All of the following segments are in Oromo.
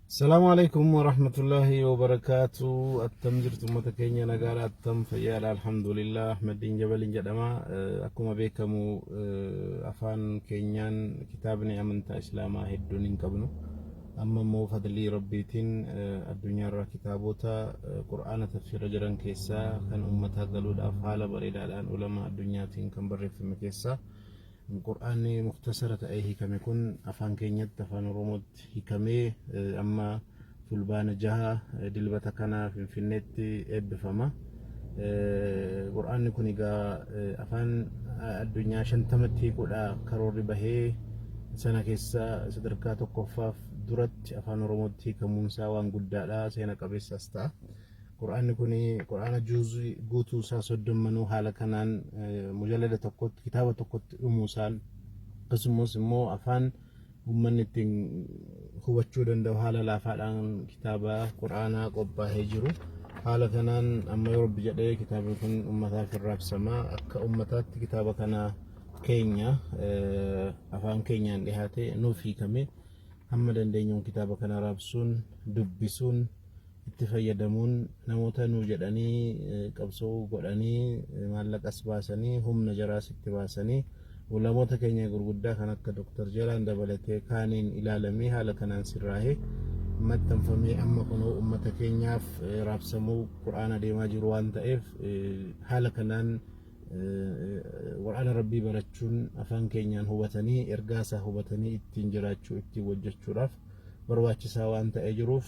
Salaamu alaikum warahmatullahi wabarakaatu. Attam jirtu ummata keenya nagaadha, attam fayyaadha, alhamdulillah. Ahmadiin Jabaliin jedhama. Akkuma beekamu afaan keenyaan kitaabni amantaa Islaamaa hedduun hin qabnu. Amma immoo fadlii Rabbiitiin addunyaarraa kitaabota Qur'aana tafsiira jiran keessaa kan ummataa galuudhaaf haala bareedaadhaan ulamaa addunyaatiin kan barreeffame keessaa Qur'aanni muktasara ta'ee hiikame kun afaan keenyatti afaan Oromootti hiikamee amma Fulbaana 6 Dilbata kana Finfinneetti eebbifama. Qur'aanni kun egaa afaan addunyaa 50tti hiikuudha karoorri bahee sana keessa sadarkaa tokkoffaaf duratti afaan Oromootti hiikamuunsaa waan guddaadha seena qabeessas ta'a. Qur'aanni kun Qur'aana juuzii guutuu isaa soddommanuu haala kanaan mujallada tokkotti kitaaba tokkotti dhumuu isaan akkasumas immoo afaan uummanni ittiin hubachuu danda'u haala laafaadhaan kitaaba Qur'aanaa qophaa'ee jiru. Haala kanaan amma yoo Rabbi jedhee kitaabni kun uummataaf hin raabsama. Akka uummataatti kitaaba kana keenya afaan keenyaan dhihaate nuuf hiikame hamma dandeenyuun kitaaba kana raabsuun dubbisuun itti fayyadamuun namoota nuu jedhanii qabsoo godhanii maallaqas baasanii humna jaraas itti baasanii ulamoota keenya gurguddaa kan akka Dr. Jalaan dabalatee kaaniin ilaalamee haala kanaan sirraahee maxxanfamee amma kunoo ummata keenyaaf raabsamuu qur'aana deemaa jiru waan ta'eef haala kanaan qur'aana rabbii barachuun afaan keenyaan hubatanii ergaa isaa hubatanii ittiin jiraachuu ittiin hojjechuudhaaf barbaachisaa waan ta'ee jiruuf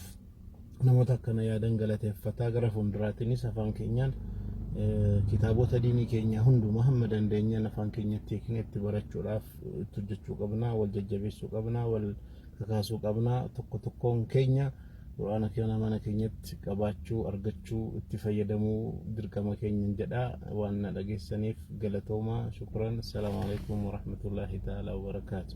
namoota akkana yaadan galateeffataa gara fuulduraatiinis afaan keenyaan kitaabota diinii keenyaa hundumaa hamma dandeenyaan afaan keenyatti hiiknee itti barachuudhaaf itti hojjechuu qabna, wal jajjabeessuu qabna, wal kakaasuu qabna. Tokko tokkoon keenya quraana kana mana keenyatti qabaachuu, argachuu, itti fayyadamuu dirqama keenya jedha. Waan na dhageessaniif galatooma. Shukran. Assalaamu alaikum warahmatullaahi ta'ala wabarakaatu.